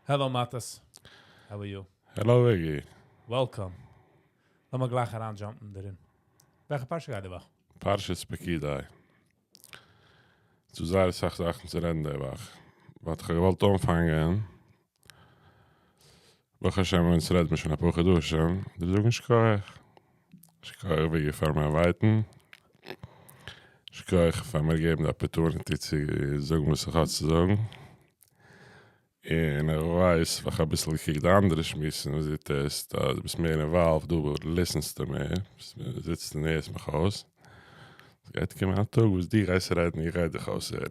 Hello מאטעס, how are you? Hello וויגי. Welcome. לאמיר גלייך אריין jump ן דערין. וועלכע פרשה גייט די וואך? פרשת פקודי. ס'דא זייער אסאך זאכן צו רעדן די וואך. But כ'האב געוואלט אנפאנגען. ברוך השם אונז רעדט מען שוין אפאר חדשים. דיר זאגן שכוח. שכוח וויגי פאר מיר invite ן. שכוח פאר מיר געבן די opportunity צו זאגן וואס איך האב צו זאגן. און איך ווייס ווייל כ'האב אביסל געקוקט די אנדערע שמועסן וואס דו טוסט אז דו ביסט מער involved דא listen סטו מער, זיצט און הערסט מיך אויס. ס'גייט קומען א טאג וואס דו גייסט רעדן איך גיי דיך אויסהערן.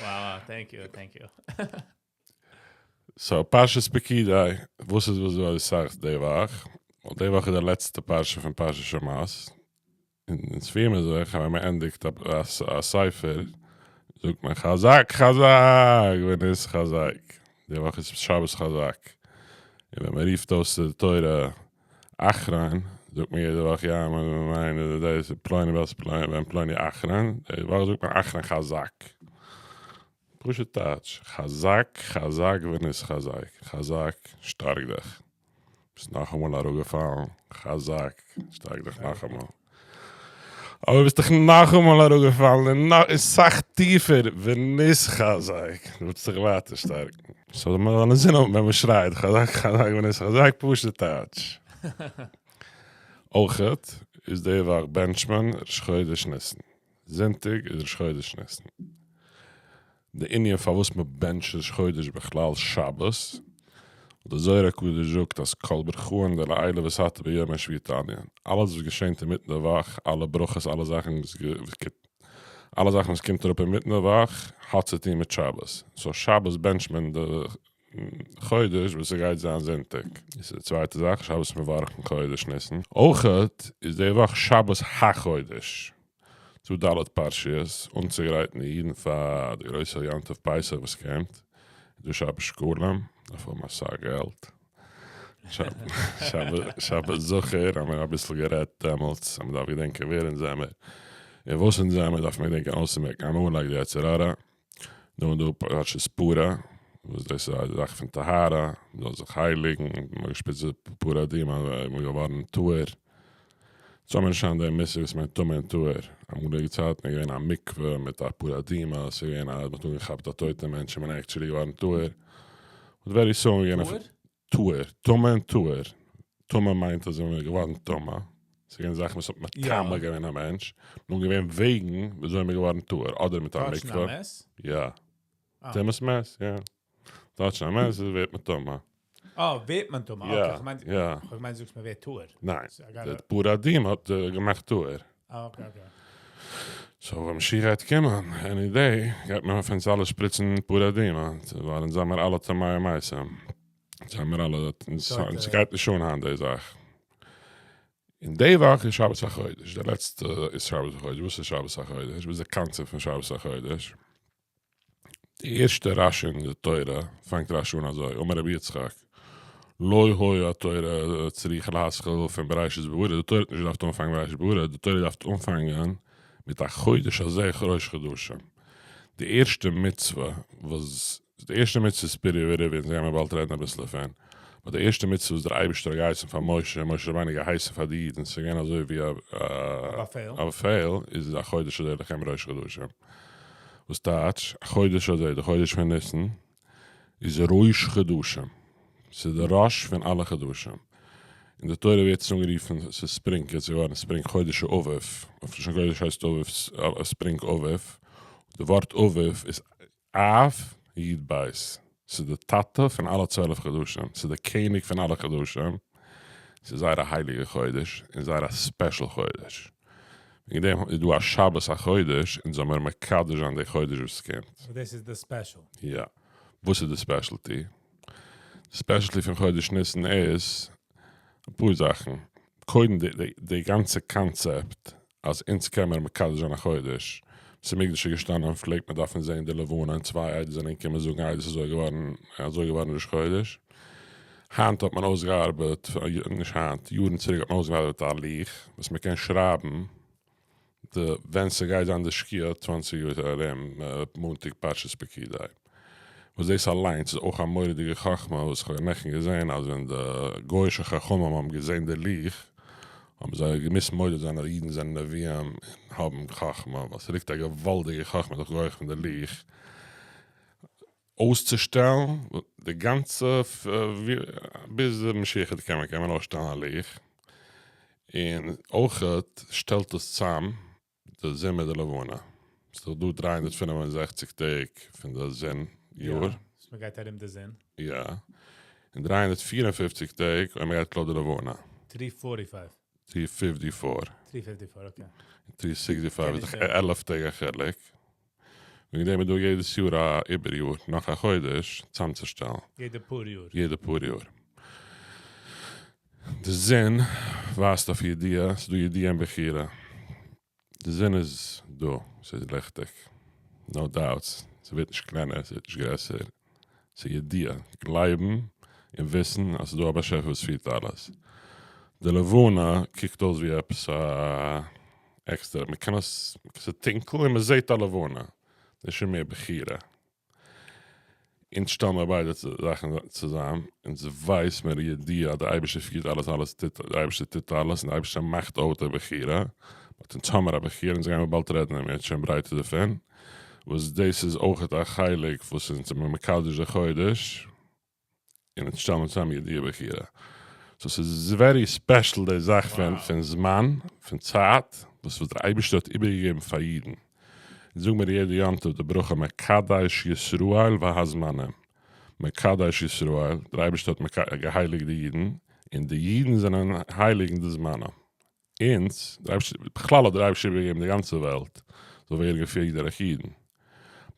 Wow, thank you, thank you. So פרשת פקודי, וואס איז וואס דא אזוי סאך די וואך? ווייל די וואך איז די לעצטע פרשה פון פרשת שמות. און אונז פירן מיר זיך אז ווען מען ענדיגט א ספר זאגט מען חזק חזק ונתחזק, די וואך איז שבת חזק, און ווען מען רופט אויס די תורה אחרון זאגט מען יעדע וואך יא מען מיינט פלוני בת פלוני בן פלוני אחרון, די וואך זאגט מען אחרון חזק, פשוט טייטש, חזק חזק ונתחזק, חזק שטארק דיך. ביסט נאכאמאל אראפגעפאלן, חזק, שטארק דיך נאכאמאל. אבער ביסט דאך נאכאמאל אראפגעפאלן און נאך און סאך טיפער, ונתחזק, דו ווילסט זיך ווייטער שטארקן. So מען זאל אינזין האבן ווען מען שרייט חזק חזק ונתחזק, פשוט טייטש. אויכעט איז די וואך בענטשט מען ראש חודש ניסן. זונטאג איז ראש חודש ניסן. די ענין פארוואס מען בענטשט ראש חודש בכלל שבת, ווייל די זוהר הקדוש זאגט אז כל ברכאן דלעילא ותתא ביומי שביעי תליין, אלעס וואס געשענט אינמיטן די וואך, אלע ברכות, אלע זאכן וואס אלע זאכן וואס קומט אראפ אינמיטן די וואך האט צו טון מיט שבת, so שבת בענטשט מען די חודש וואס ס'גייט זיין זונטאג. דאס איז די צווייטע זאך, שבת מברכן חודש ניסן. אויכעט איז די וואך שבת החודש. ס'דא ד' פרשיות אנצוגרייטן די אידן פאר די גרויסע יום טוב פסח וואס קומט. איז דא שבת שקלים, דארף האבן אסאך געלט. שבת זכור האמיר אביסל גערעדט דעמאלטס אז מ'דארף געדענקען ווער אונז זעמער און וואס אונז זעמער דארף מען געדענקען אויסצומעקן עמלק די יצר הרע. נאכדעם דא פרשת פרה, וואס דאס איז א זאך פון טהרה, מען זאל זיך הייליגן, מען האט געשפריצט די פרה אדומה איז מען געווארן טהור. יעצט האבן מיר נישט היינט די מושג וואס מיינט טמא און טהור, אמאליגע צייטן איז געווען א מקווה מיט א פרה אדומה, ס'איז געווען אז מען האט אנגעכאפט א טויטע מענטש און מען איז actually געווארן טהור, but very soon איז געווען א. טהור? טהור, טמא און טהור. טמא מיינט אז מען איז געווארן טמא, ס'איז געווען זאכן וואס האט מטמא געווען א מענטש, נאר געווען וועגן וויאזוי מען איז געווארן טהור, אדער מיט א מקווה. touch ן א מת? יא. טומאת מת, יא. touch ן א מת איז ווערט מען טמא. אה, ווערט מען טמא, okay, כ'מיין, כ'האב געמיינט דו זאגסט מען ווערט טהור. ניין, די פרה אדומה האט געמאכט טהור. אה, okay okay. So ווען משיח גייט קומען, any day, גייט מען אויף אונז אלע שפריצן פרה אדומה, ווייל אונז זעמער אלע טמאי מתים. זעמער אלע, אונז גייט נישט אן היינט די זאך. און די וואך איז שבת החודש, די לעצטע איז שבת החודש, וואס איז שבת החודש? וואס איז די קאנצעפט פון שבת החודש? די ערשטע רשי אין די תורה פאנגט רשי אן אזוי, אמר רבי יצחק, לא היה התורה צריכה להתחיל פון בראשית ברא, די תורה האט נישט געדארפט אנפאנגען בראשית ברא, די תורה דארף אנפאנגען מיט החודש הזה ראש חדשים. די ערשטע מצוה וואס, די ערשטע מצוה איז פריה ורביה, אונז גיימיר באלד רעדן אביסל דערפון, but די ערשטע מצוה וואס דער אייבערשטער האט געהייסן פאר משה, און משה רבינו האט געהייסן פאר די אידן, ס'איז געווען אזוי ווי א באפעל, איז החודש הזה לכם ראש חדשים. וואס טייטש, החודש הזה, די חודש פון ניסן, איז ראש חדשים, ס'איז די ראש פון אלע חדשים. אין די תורה ווערט עס אנגערופן, ס'איז spring, יעצט איז געווארן spring חודש האביב, אויף לשון קודש הייסט אביב spring אביב, די ווארט אביב איז אב י' בית, ס'איז די טאטע פון אלע 12 חדשים, ס'איז די קעניג פון אלע חדשים, ס'איז זייער א הייליגע חודש, און זייער א special חודש. וועגן דעם איז דא א שבת החודש, אונז זאל מיר מקדש זיין די חודש וואס קומט. So דאס איז די special. יא. וואס איז די specialty? די specialty פון חודש ניסן איז אפאר זאכן. קודם די גאנצע קאנצעפט אז אונז קען מיר מקדש זיין א חודש. בית המקדש איז געשטאנען פלעגט מען דארפן זען די לבנה און צוויי עדות זענען געקומען זאגן עדות אזוי געווארן אזוי געווארן ראש חודש. היינט האט מען אויסגעארבעט, נישט היינט, יארן צוריק האט מען אויסגעארבעט א לוח וואס מען קען שרייבן. די ווען ס'גייט זיין די שקיעה 20 יאר ארום מאנטאג פרשת פקודי. וואס דאס אליינס איז אויך א מורא'דיגע חכמה וואס כ'האב נעכטן געזען אז ווען די גוי'אישע חכמים האבן געזען די לוח האבן זיי געמוזט מודה זיין אז אידן זענען נביאים און האבן חכמה ווייל ס'ליגט א געוואלדיגע חכמה דורך כח פון די לוח אויסצושטעלן די גאנצע ביז משיח וועט קומען קען מען אויסשטעלן א לוח און אויכעט שטעלט עס צאם די זון מיט די לבנה. ס'איז דאך דא 365 טעג פון די זון יאר. יא, וואס מ'גייט ארום די זון. יא, און 354 טעג אויב מ'גייט לויט די לבנה. three forty five. three fifty four. three fifty four, okay. 365 איז דאך 11 טעג א חילוק. וועגן דעם איז דא יעדעס יאר א איבער יאר, נאך א חודש צאמצושטעלן. יעדע פאר יאר. יעדע פאר יאר. די זון ווייזט אויף ידיעה, ס'איז דא ידיעה און בחירה. די זון איז דא, ס'איז ליכטיג, no doubts, ס'ווערט נישט קלענער, ס'ווערט נישט גרעסער, ס'איז ידיעה, גלייבן און וויסן אז ס'איז דא א באשעפער וואס פירט אלעס. די לבנה קוקט אויס ווי עפעס א עקסטערע, מ'קען עס, ס'איז טונקל און מ'זעט א לבנה, דאס איז שוין מער בחירה. אונז שטעלן מיר ביידע זאכן צוזאם, אונז ווייס מיר ידיעה אז דער אייבערשטער פירט אלעס, אלעס טוט, דער אייבערשטער טוט אלעס, און דער אייבערשטער מאכט אויך די בחירה, but אונז האמיר א בחירה, אונז גיימיר באלד רעדן אם ירצה השם ברייטער דערפון, וואס דאס איז אויך א חלק וואס אונז זעמיר מקדש די חודש, און אונז שטעלן צוזאם ידיעה בחירה. so ס'איז very special די זאך פון פון זמן, פון צייט, וואס וואס דער אייבערשטער האט איבערגעגעבן פאר אידן. אונז זאגן מיר יעדע יום טוב די ברכה מקדש ישראל והזמנים. מקדש ישראל, דער אייבערשטער האט געהייליגט די אידן, און די אידן זענען הייליגן די זמנים. אונז, דער אייבערשטער, בכלל האט דער אייבערשטער איבערגעגעבן די גאנצע וועלט זאל ווערן געפירט דורך אידן.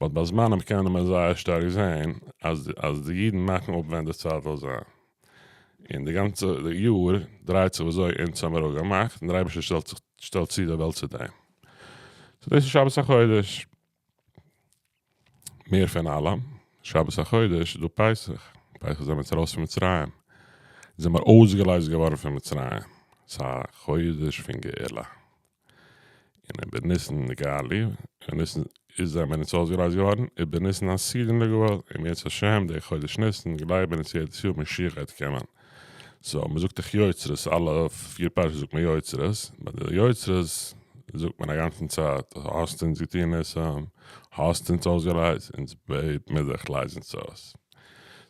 but ביי זמנים קענען מיר זייער שטארק זען אז אז די אידן מאכן אפ ווען די צייט זאל זיין. און די גאנצע יאר דרייט זיך וויאזוי אונז האמיר אפגעמאכט, און דער אייבערשטער שטעלט זיך שטעלט צו די וועלט צו דעם. so דאס איז שבת החודש. מער פון אלעם, שבת החודש איז דא פסח, פסח זעמיר אונז ארויס פון מצרים, זעמיר אויסגעלייזט געווארן פון מצרים, ס'איז א חודש פון גאולה, און ובניסן נגאלו, אין ניסן איז זעמיר אונז אויסגעלייזט געווארן, ובניסן עתידין ליגאל, אם ירצה השם, די חודש ניסן, גלייבן אונז יעדעס יאר משיח גייט קומען, so מ'זאגט דאך יוצרות, אלע פיר פרשות זאגט מען יוצרות, ביי די יוצרות זאגט מען א גאנצן צייט, האסט אונז געטון ניסים, האסט אונז אויסגעלייזט, אונז בעט מיר דיך לייז אונז אויס.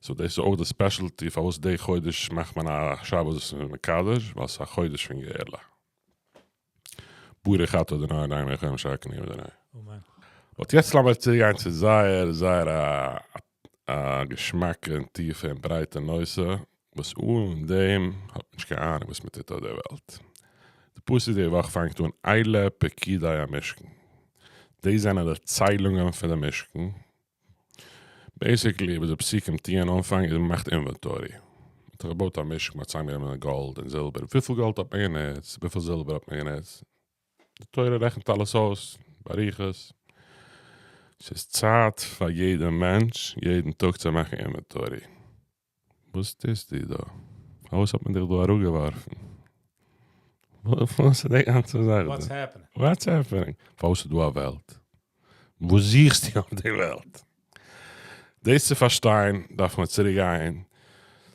so דאס איז אויך די specialty פארוואס די חודש מאכט מען א שבת וואס איז מקדש, ווייל ס'איז א חודש פון גאולה. ברוך אתה אדוני אלהינו מלך העולם שהכל נהיה בדברו. אמן. but יעצט לאמיר צוריק גיין צו זייער זייער א געשמאקע און טיפע און ברייטע נושא, וואס אן דעם האט מען נישט קיין אהנונג וואס מען טוט אויף דער וועלט. די פסוק די וואך פאנגט אן אלה פקודי המשכן. דאס זענען די ציילונגען פון די משכן. basically וואס די פסוקים טוען אנפאנג איז מען מאכט inventory. מען האט געבויט א משכן, מען האט צוזאמגענומען גאלד און זילבער, וויפיל גאלד האט מען גענוצט, וויפיל זילבער האט מען גענוצט. די תורה רעכנט אלעס אויס באריכות. ס'איז צייט פאר יעדע מענטש יעדן טאג צו מאכן inventory. וואס טוסטו דא? פארוואס האט מען דיך דא אראפגעווארפן? וואס איז די גאנצע זאך דא? What's happening? What's happening? פארוואס איז דא א וועלט? וואס זוכסטו אויף די וועלט? דאס צו פארשטיין דארף מען צוריק גיין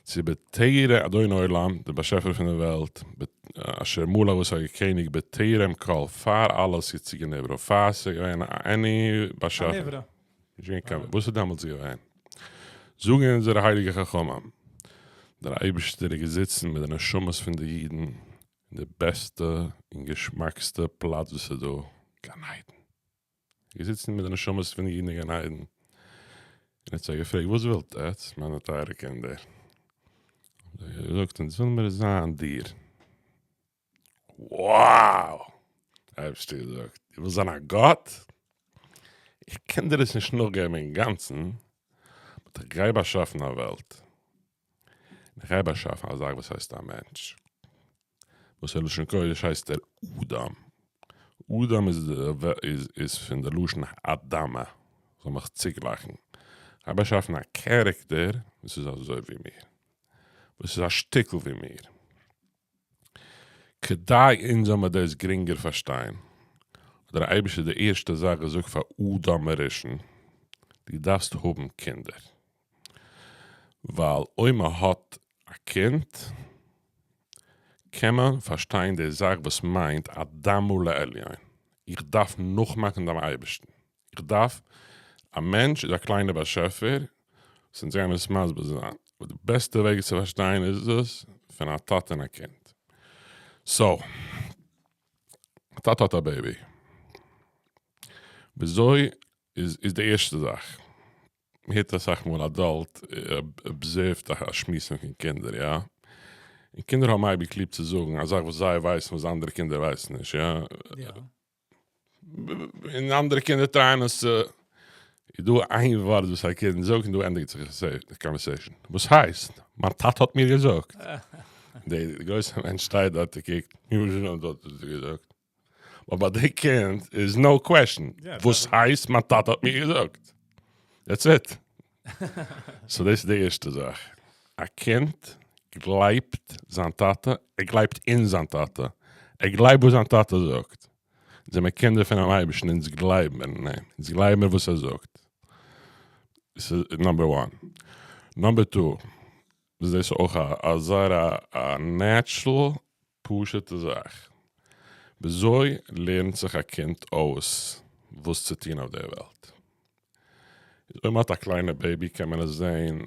צו בטרם אדון עולם, דער באשעפער פון די וועלט, אשר מלך וואס האט געקעניגט בטרם כל, פאר אלעס יצירה נברא, פאר ס'איז געווען any באשעפער. א נברא. נישט געווען קיין, וואס איז דעמאלטס געווען? זאגן אונזערע הייליגע חכמים, דער אייבערשטער איז געזיצן מיט די נשמות פון די אידן אין די בעסטע און געשמאקסטע פלאץ וואס איז דא, גן עדן. געזיצן מיט די נשמות פון די אידן אין גן עדן, און האט זיי געפרעגט, וואס ווילט עטץ, מיינע טייערע קינדער? האבן זיי געזאגט, אונז ווילן מיר זיין דיר. Wow! אייבערשטער געזאגט, דו ווילסט זיין א גאט? איך קען דיר עס נישט נאכגעבן אינגאנצן, but איך גיי באשאפן א וועלט. און איך גיי באשאפן א זאך וואס הייסט א מענטש. וואס אין לשון קודש הייסט ער אדם. אדם איז איז פון די לשון אדמה, זאל מיך צוגלייכן. איך גיי באשאפן א character וואס איז אזוי ווי מיר. וואס איז א שטיקל ווי מיר. כדי אונז זאל מיר דאס גרינגער פארשטיין, האט דער אייבערשטער די ערשטע זאך געזאגט פאר אדם הראשון, דו דארפסט האבן קינדער, ווייל אויב מען האט א קינד קען מען פארשטיין די זאך וואס מיינט אדמה לעליון, איך דארף נאכמאכן דעם אייבערשטן, איך דארף, א מענטש איז א קליינער באשעפער, וואס אונז גיימיר עס מסביר זיין, אבער די בעסטע וועג עס צו פארשטיין איז עס פון א טאטע און א קינד. So, א טאטע האט א baby, וויאזוי איז איז די ערשטע זאך, מ'הערט אסאך מאל adult observe ט א שמועסן פון קינדער, יא? און קינדער האבן אייביג ליב צו זאגן א זאך וואס זיי ווייסן וואס אנדערע קינדער ווייסן נישט, יא? און אנדערע קינדער try ען עס צו. איז דא איין ווארט וואס א קינד זאגט און דא ענדיגט זיך די conversation. וואס הייסט? מיין טאטע האט מיר געזאגט. די גרויסע מענטש שטייט דארט און קוקט, נו וואס איז מיין טאטע האט דיר געזאגט? אבער ביי די קינד איז no question. וואס הייסט מיין טאטע האט מיר געזאגט? That's it. So דאס איז די ערשטע זאך. א קינד גלייבט זיין טאטע, ער גלייבט אין זיין טאטע, ער גלייבט וואס זיין טאטע זאגט. אונז זעמיר קינדער פונעם אייבערשטן, אונז גלייבן מיר אין אים, אונז גלייבן מיר וואס ער זאגט. דאס איז number one. Number two, איז דאס אויך א זייער א natural פשוט'ע זאך. וויאזוי לערנט זיך א קינד אויס וואס צו טון אויף דער וועלט? אויב מ'האט א קליינע baby קען מען עס זען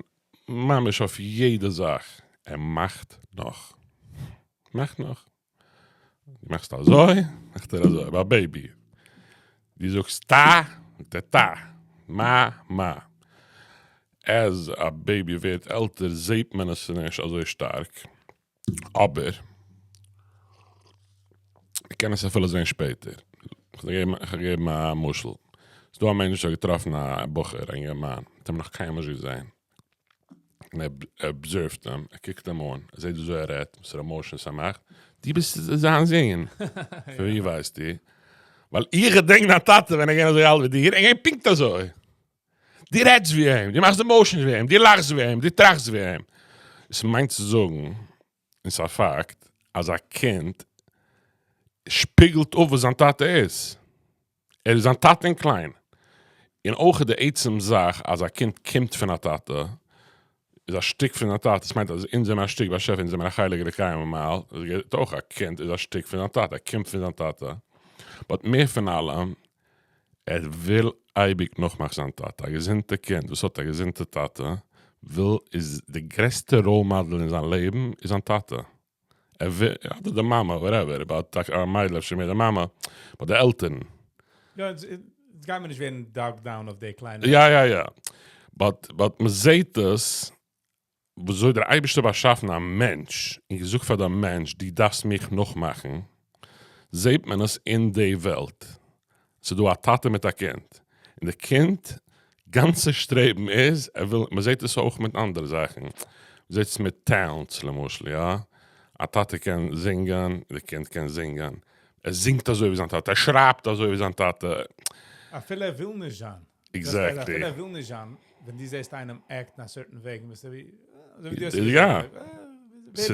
ממש אויף יעדע זאך, ער מאכט נאך. מאכט נאך. דו מאכסט אזוי, מאכט ער אזוי, ביי א baby. דו זאגסט טא, זאגט ער טא, מא, מא. As א baby ווערט עלטער זעט מען עס נישט אזוי שטארק, אבער מ'קען עס אפילו זען שפעטער. כ'וועל געבן א משל. ס'דא א מענטש וואס האט געטראפן א בחור, א אינגערמאן, האט אים נאך קיינמאל נישט געזען. און ער observe ט אים, ער קוקט אים אן, ער זעט וויאזוי ער רעדט, וואסערע emotions ער מאכט, דו ביסט זיין זון? פון ווי ווייסטו? ווייל איך געדענק דיין טאטע ווען ער איז געווען אזוי אלט ווי דיר, ער איז געווען פונקט אזוי. דו רעדסט ווי אים, דו מאכסט emotions ווי אים, דו לאכסט ווי אים, דו טראכסט ווי אים. עס מיינט צו זאגן, און ס'איז א פאקט, אז א קינד שפיגלט אפ וואס זיין טאטע איז. ער איז זיין טאטע אין קליין. און אויך די עצם זאך אז א קינד קומט פון א טאטע, איז א שטיק פון א טאטע, עס מיינט אז אונז זעמער א שטיק באשעפער, אונז זעמער א חלק אלוקי ממעל, עס געבט אויך א קינד איז א שטיק פון זיין טאטע, ער קומט פון זיין טאטע, but מער פון אלעם, ער וויל אייביג נאכמאכן זיין טאטע, א געזונטע קינד וואס האט א געזונטע טאטע, וויל איז די גרעסטע role model אין זיין לעבן איז זיין טאטע. ער וויל, אדער די מאמע, whatever, but א מיידל אפשר מער די מאמע, but די עלטערן. יא, אונז גיימיר נישט ווערן dug down אויף די קליינע. יא יא יא, but but מ'זעהט עס, וויאזוי דער אייבערשטער באשאפן א מענטש, און געזאגט פאר דעם מענטש דו דארפסט מיך נאכמאכן, זעהט מען עס אין די וועלט, ס'איז דא א טאטע מיט א קינד, און די קינד גאנצע שטרעבן איז ער וויל, מ'זעט עס אויך מיט אנדערע זאכן, מ'זעט עס מיט talents למשל יא, א טאטע קען זינגען, די קינד קען זינגען, ער זינגט אזוי ווי זיין טאטע, ער שרייבט אזוי ווי זיין טאטע. אפילו ער וויל נישט זיין. Exactly. אפילו ער וויל נישט זיין, ווען דו זעסט איינעם act ן א certain וועג, ביסטו ווי, אזוי ווי דו האסט געזאגט. יא.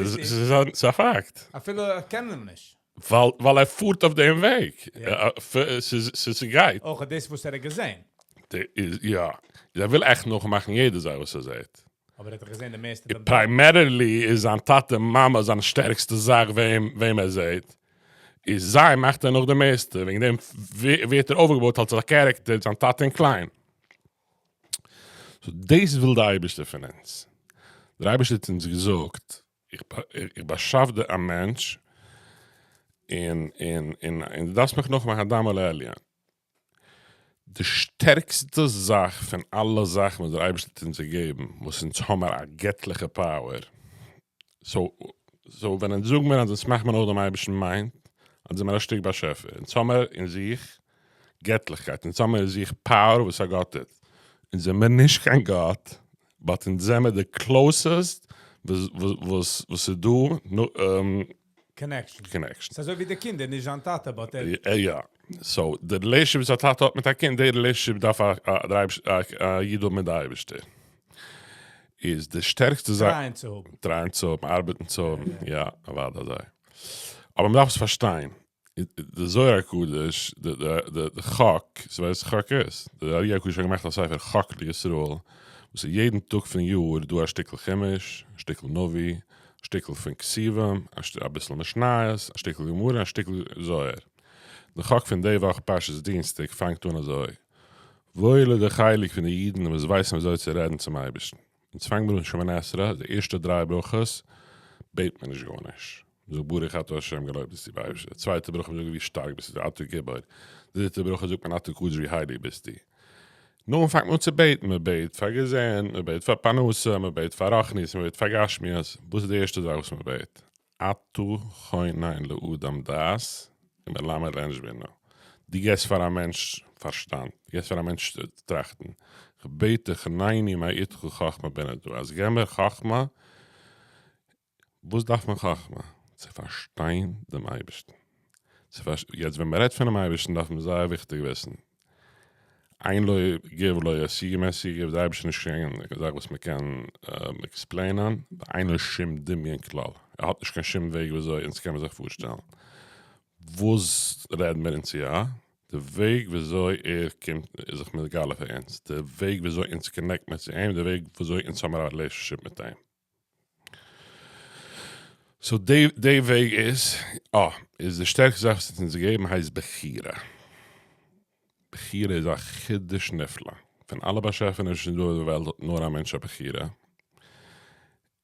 ס'איז א פאקט. אפילו ער קען אים נישט. ווייל ער פארט אויף דעם וועג, ס'גייט. אויך דאס וואס ער האט געזען. יא, ער וויל עכט נאכמאכן יעדע זאך וואס ער זעט. אבער ער האט דאך געזען די מערסטע דעם. Primarily איז זיין טאטע מאמע זיין שטערקסטע זאך וועם ער זעט, איז זיי מאכט ער נאך די מערסטע, וועגן דעם ווערט ער אויפגעבויט אלס א character זיין טאטע אין קליין. So דאס וויל די אייבערשטער פון אונז. דער אייבערשטער האט אונז געזאגט איך באשאף דיר א מענטש, און און און און דו דארפסט מיך נאכמאכן אדמה לעליון. די שטערקסטע זאך פון אלע זאכן וואס דער אייבערשטער האט אונז געגעבן, וואס אונז האמער א געטליכע power, so so ווען אונז זאגן מיר אז אונז מאכט מען נאך דעם אייבערשטן מיינט אז זעמער א שטיק באשעפער, אונז האמער אין זיך געטליכקייט, אונז האמער אין זיך power וואס א גאט טוט, אונז זעמער נישט קיין גאט, but אונז זעמער די closest וואס איז דא Connection. Connection. ס'אזוי ווי די קינדער, נישט זיין טאטע but ער. יא. So די relationship וואס א טאטע האט מיט א קינד, די relationship דארף א איד האבן מיט די אייבערשטער. איז די שטערקסטע זאך. Try ען צו האבן. Try ען צו האבן, ארבעטן צו האבן, יא, אוודאי אזוי. אבער מ'דארף עס פארשטיין. די זוהר הקדוש, די חק, דו ווייסט וואס חק איז? די ארי הקדוש האט געמאכט א ספר חק לישראל, וואס איז יעדן טאג פון יאר דא א שטיקל חומש, א שטיקל נביא, א שטיקל פון כתובים, אביסל משניות, א שטיקל גמרא, א שטיקל זוהר. די חק פון די וואך פרשת דינסטאג פאנגט אן אזוי, וואויל איז די חלק פון די אידן וואס ווייסן ווי אזוי צו רעדן צום אייבערשטן. אונז פאנגט מען אן שמונה עשרה, די ערשטע דריי ברכות בעט מען נישט גארנישט, מען זאגט ברוך אתה ה' געלויבט ביסטו באשעפער, די צווייטע ברכה מען זאגט ווי שטארק ביסטו אתה גיבור, די דריטע ברכה זאגט מען אתה קדוש ווי הייליג ביסטו. נאכדעם פאנגט מען אן צו בעטן, מען בעט פאר געזונט, מען בעט פאר פרנסה, מען בעט פאר רוחניות, מען בעט פאר גשמיות, וואס איז די ערשטע זאך וואס מען בעט? אתה חונן לאדם דעת ומלמד לאנוש בינה, דו געבסט פאר א מענטש פארשטאנד, דו געבסט פאר א מענטש צו טראכטן, כ'בעט דיך חנני מאתך חכמה בינה דעת, געב מיר חכמה, וואס דארף מען חכמה? צו פארשטיין דעם אייבערשטן, יעצט ווען מען רעדט פונעם אייבערשטן דארף מען זייער וויכטיג וויסן, אין לו גבול לא ישיגו משיגיו, דער אייבערשטער איז נישט קיין זאך וואס מען קען explain ען, ואין לו שום דמיון כלל, ער האט נישט קיין שום וועג ווי אזוי אונז קען מען זיך פארשטעלן. וואס רעדן מיר אונז יא? די וועג ווי אזוי ער קומט איז זיך מתגלה פאר אונז, די וועג ווי אזוי אונז connect מיר צו אים, די וועג ווי אזוי אונז האמיר א relationship מיט אים. so די די וועג איז, אה, איז די שטערקסטע זאך וואס האט אונז געגעבן הייסט בחירה. בחירה איז א חידוש נפלא. פון אלע באשעפענישן דא אויף די וועלט האט נאר א מענטש א בחירה.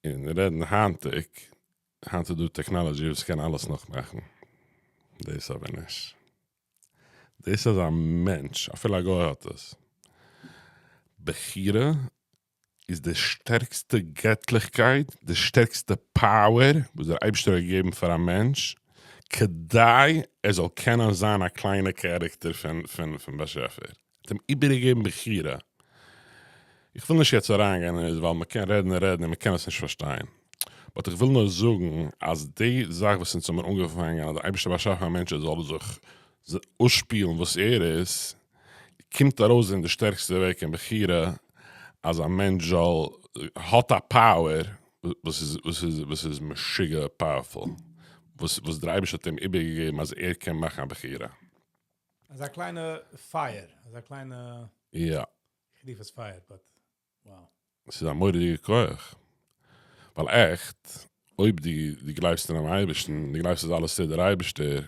און רעדן היינטיג, היינט איז דא technology וואס קען אלעס נאכמאכן. דאס אבער נישט. דאס אז א מענטש, אפילו א גוי האט עס. בחירה איז די שטערקסטע געטליכקייט, די שטערקסטע power וואס דער אייבערשטער האט געגעבן פאר א מענטש, כדי ער זאל קענען זיין א קליינע character פון באשעפער. ער האט אים איבערגעגעבן בחירה. איך וויל נישט יעצט אריינגיין אין עס ווייל מען קען רעדן און רעדן און מען קען עס נישט פארשטיין. but איך וויל נאר זאגן אז די זאך וואס אונז האבן אנגעפאנגען אז דער אייבערשטער האט באשאפן א מענטש ער זאל זיך אויסשפילן וואס ער איז, קומט ארויס אין די שטערקסטע וועג אין בחירה אז א מענטש זאל האט א power וואס איז וואס איז וואס איז משוגע powerful וואס וואס דער אייבערשטער האט אים איבערגעגעבן אז ער קען מאכן א בחירה. אזא קליינע פייער, אזא קליינע. יא. איך רוף עס פייער but wow. ס'איז א מורא'דיגע כח. ווייל עכט, אויב דו דו גלייבסט אינעם אייבערשטן, דו גלייבסט אז אלעס טוט דער אייבערשטער,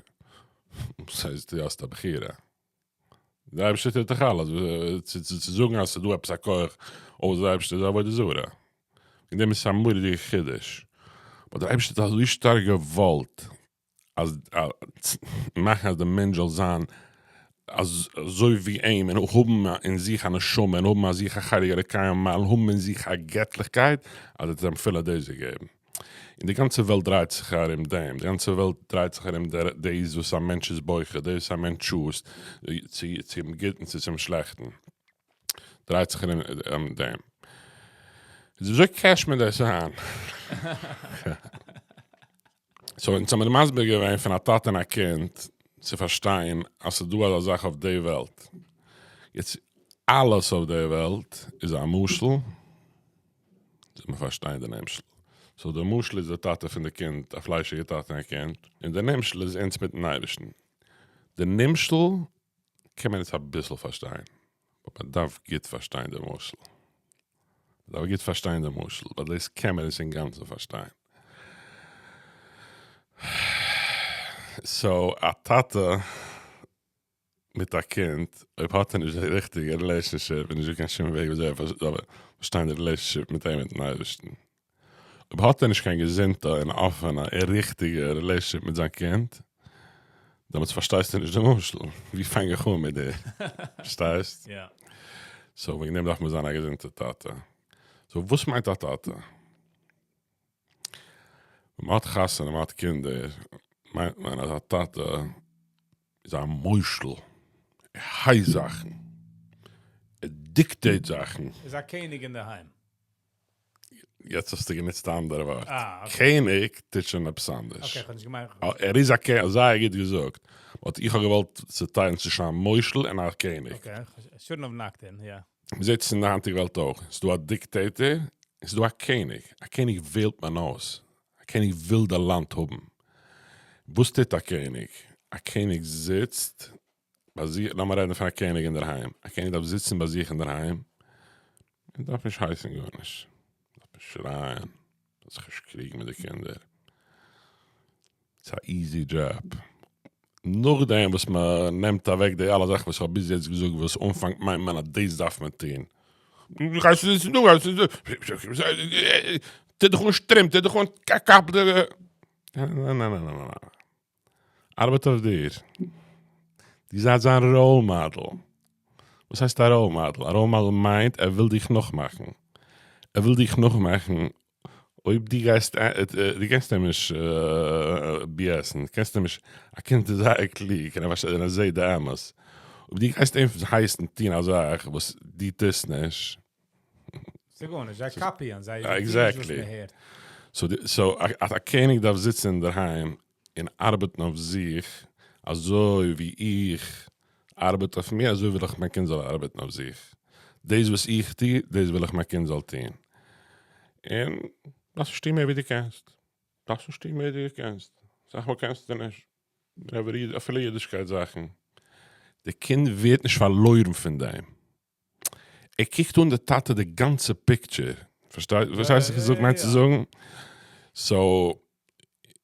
וואס הייסט דו האסט א בחירה? דער אייבערשטער טוט דאך אלעס, צו זאגן אז ס'איז דא עפעס א כח אויסער דער אייבערשטער איז עבודה זרה. וועגן דעם איז עס א מורא'דיגע חידוש. ווייל דער אייבערשטער האט אזוי שטארק געוואלט אז מאכן אז דער מענטש זאל זיין אזוי ווי אים און האבן אין זיך א נשמה און האבן אין זיך א חלק אלוקי ממעל און האבן אין זיך א געטליכקייט, אז ער האט אים אפילו דאס געגעבן. און די גאנצע וועלט דרייט זיך ארום דעם, די גאנצע וועלט דרייט זיך ארום דאס וואס א מענטש איז בוחר, דאס וואס א מענטש choose ט, צו צום גוטן צו צום שלעכטן, דרייט זיך ארום דעם. איז וויאזוי cash ט מען דאס איין? so אונז האמיר מסביר געווען פון א טאטע און א קינד צו פארשטיין אז ס'איז דא אזא זאך אויף די וועלט. יעצט אלעס אויף די וועלט איז א משל, זאל מען פארשטיין די נמשל. so די משל איז די טאטע פון די קינד, א פליישיגע טאטע און א קינד, און די נמשל איז אונז מיטן אייבערשטן. די נמשל קען מען יעצט אביסל פארשטיין, but מען דארף גוט פארשטיין די משל. מען דארף גוט פארשטיין די משל, ווייל דאס קען מען נישט אינגאנצן פארשטיין. so א טאטע מיט א קינד, אויב האט ער נישט די ריכטיגע relationship, איז נישטא קיין שום וועג וויאזוי ער זאל פארשטיין די relationship מיט אים מיטן אייבערשטן. אויב האט ער נישט קיין געזונטע און אפענע און ריכטיגע relationship מיט זיין קינד, דעמאלטס פארשטייסטו נישט די משל, ווי פאנג איך אן מיט דיר? פארשטייסט? so וועגן דעם דארף מען זיין א געזונטע טאטע. so וואס מיינט א טאטע? ווען מען האט חתונה, מען האט קינדער, מיינט מען אז א טאטע איז א מושל, ער הייסט זאכן, ער dictate ט זאכן. איז א קעניג אינדערהיים. יעצט האסטו גענוצט א אנדערע ווארט. קעניג טוט שוין עפעס אנדערש. okay, כ'האב נישט געמיינט. ער איז א קעניג, זייער גוט געזאגט. but איך האב געוואלט צוטיילן צווישן א מושל און א קעניג. okay, shouldn't have knocked in, יא. מ'זעט עס אין די היינטיגע וועלט אויך. ס'איז דא א דיקטעיטער, און ס'איז דא א קעניג. א קעניג וועלט מען אויס. א קעניג וויל די לאנד האבן. וואס טוט א קעניג? א קעניג זיצט ביי זיך, לאמיר רעדן פון א קעניג אינדערהיים, א קעניג דארף זיצן ביי זיך אינדערהיים, און דארף נישט הייסן גארנישט, דארף נישט שרייען, דארף זיך נישט קריגן מיט די קינדער, ס'איז א easy job. נאכדעם וואס מען נעמט אוועק די אלע זאכן וואס איך האב ביז יעצט געזאגט וואס אנפאנג מיינט מען אז דאס דארף מען טון, גייסט זיצן דא, גייסט זיצן דא, טו דיך אן שטרימפ, טו דיך אן קאפ, ניין ניין ניין ניין ניין. ארבעט אויף דיר. דו זייט זיין role model. וואס הייסט א role model? א role model מיינט ער וויל דיך נאכמאכן. ער וויל דיך נאכמאכן אויב דו גייסט, דו קענסט אים נישט BS ן, קענסט אים נישט, א קינד איז זייער קלוג און ער פארשטייט און ער זעט די אמת. אויב דו גייסט אים הייסן טון א זאך וואס דו טוסט נישט, ס'גארנישט, זיי copy ען, זיי טוען נישט וואס מען הערט. So א קעניג דארף זיצן אינדערהיים און ארבעטן אויף זיך, אזוי ווי איך ארבעט אויף מיר, אזוי וויל איך מיין קינד זאל ארבעטן אויף זיך. דאס וואס איך טו, דאס וויל איך מיין קינד זאל טון. און דארפסט נישט טון מער ווי דו קענסט. דארפסט נישט טון מער ווי דו קענסט. אסאך מאל קענסטו נישט. אפילו אידישקייט זאכן. די קינד ווערט נישט פארלוירן פון דעם. ער קוקט אן די טאטע די גאנצע picture, פארשטייט וואס הייסט איך זאג מיין צו זאגן? So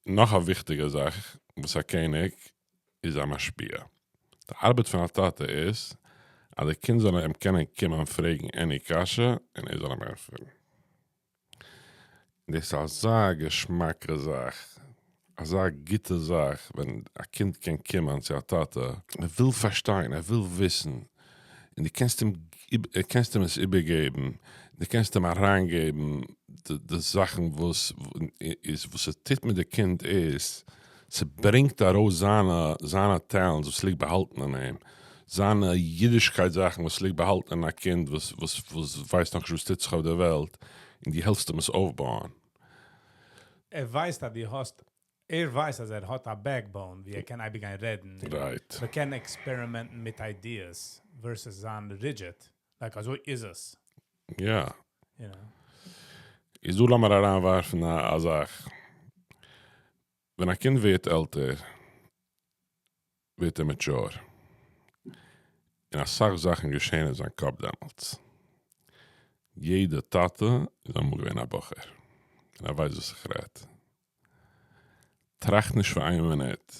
נאך א וויכטיגע זאך וואס א קעניג איז א משפיע, די ארבעט פון א טאטע איז אז די קינד זאל אים קענען קומען פרעגן any קשיא און ער זאל אים ענטפערן. דאס איז אזא געשמאקע זאך, אזא גוטע זאך ווען א קינד קען קומען צו א טאטע, ער וויל פארשטיין, ער וויל וויסן, און דו קענסט אים, קענסט אים עס איבערגעבן, דו קענסט אים אריינגעבן די זאכן וואס איז, וואס ס'טוט מיט די קינד איז, ס'ברענגט ארויס זיינע, זיינע talents וואס ליגט באהאלטן אין אים, זיינע אידישקייט זאכן וואס ליגט באהאלטן אין א קינד וואס וואס וואס ווייסט נאכנישט וואס טוט זיך אויף דער וועלט, און דו העלפסט אים עס אויפבויען. ער ווייסט אז דו האסט, ער ווייסט אז ער האט א backbone ווי ער קען אייביג גיין רעדן, right. מען קען experiment ן מיט ideas versus זיין rigid, like אזוי איז עס. יא. איז דא לאמיר אריינווארפן א זאך. ווען א קינד ווערט עלטער ווערט ער mature. און אסאך זאכן געשען אין זיין קאפ דעמאלטס. יעדע טאטע איז אמאל געווען א בחור. און ער ווייסט וואס איך רעד. טראכט נישט פאר איין מינוט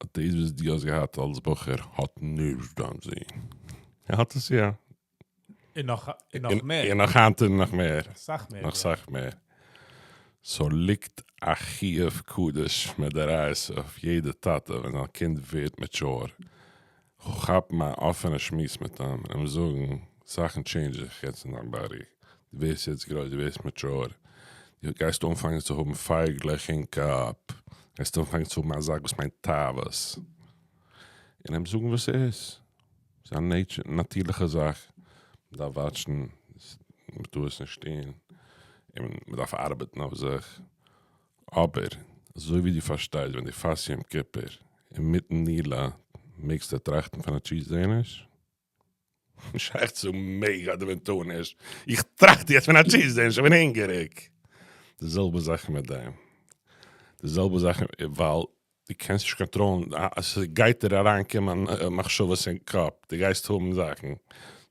אז דאס וואס דו האסט געהאט אלס בחור האט נישט דיין זון. ער האט עס יא. און נאך, און נאך מער. און נאך היינט און נאך מער. נאך סאך מער. נאך סאך מער. So ליגט א חיוב קדוש מדאורייתא אויף יעדע טאטע ווען זיין קינד ווערט mature, כאפן א אפענע שמועס מיט אים און אים זאגן, זאכן change ן זיך יעצט אין דיין body, דו ווערסט יעצט גרויס, דו ווערסט mature, דו גייסט אנפאנגען צו האבן פייגלעך אין קאפ, גייסט אנפאנגען צו האבן א זאך וואס מיינט תאוות, און אים זאגן וואס ס'איז. ס'איז א נאטירליכע זאך, מ'דארף watch ן, מ'טאר עס נישט טון, און מ'דארף ארבעטן אויף זיך, אבער אזוי ווי דו פארשטייסט ווען דו פאסט יום כיפור אינמיטן נעילה מעגסטו טראכטן פון א cheese Danish? נישט שייך צו זאגן מעג אדער מען טאר נישט, איך טראכט יעצט פון א cheese Danish, איך בין הונגעריג! די זעלבע זאך מיט דעם, די זעלבע זאך ווייל דו קענסט נישט קאנטראלן, ס'גייט דיר אריינקומען מחשבות אין קאפ, דו גייסט האבן זאכן,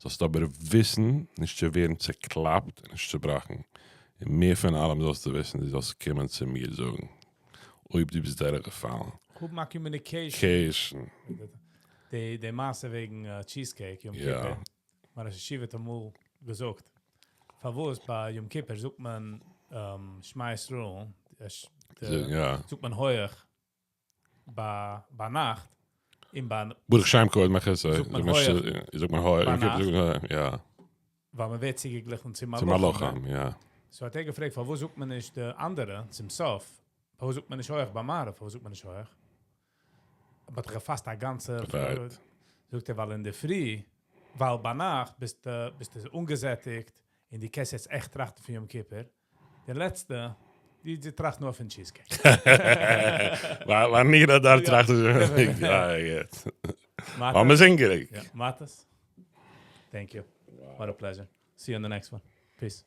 זאלסט אבער וויסן נישט צו ווערן צוקלאפט און נישט צובראכן, און מער פון אלעם זאלסטו וויסן דו זאלסט קומען צו מיר זאגן אויב דו ביסט דורכגעפאלן. האבן א communication. די מעשה וועגן cheese cake יום כיפור, מיין ראש ישיבה האט אמאל געזאגט, פארוואס ביי יום כיפור זאגט מען שמע ישראל, זאגט מען הויעך ביינאכט, און ביי. ברוך שם כבוד מלכותו, זאגט מען הויעך. זאגט מען הויעך, יא. ווייל מען ווערט צוגעגליכן צו מלאכים. צו מלאכים, יא. So האט ער געפרעגט פארוואס זאגט מען נישט די אנדערע צום סוף, פארוואס זאגט מען נישט הויעך ביי מעריב, פארוואס זאגט מען נישט הויעך? מ'האט דאך געפאסט א גאנצע. זאגט ער ווייל אינדערפרי, ווייל ביינאכט ביסטו ביסטו אנגעזעטיגט און דו קענסט יעצט עכט טראכטן פון יום כיפור, די לעצטע, די די טראכסט נאר פון cheese cake. ווייל נירא דארט טראכט ער ווייל מ'איז הונגעריג. מאטעס, thank you, what a pleasure, see you in the next one, peace.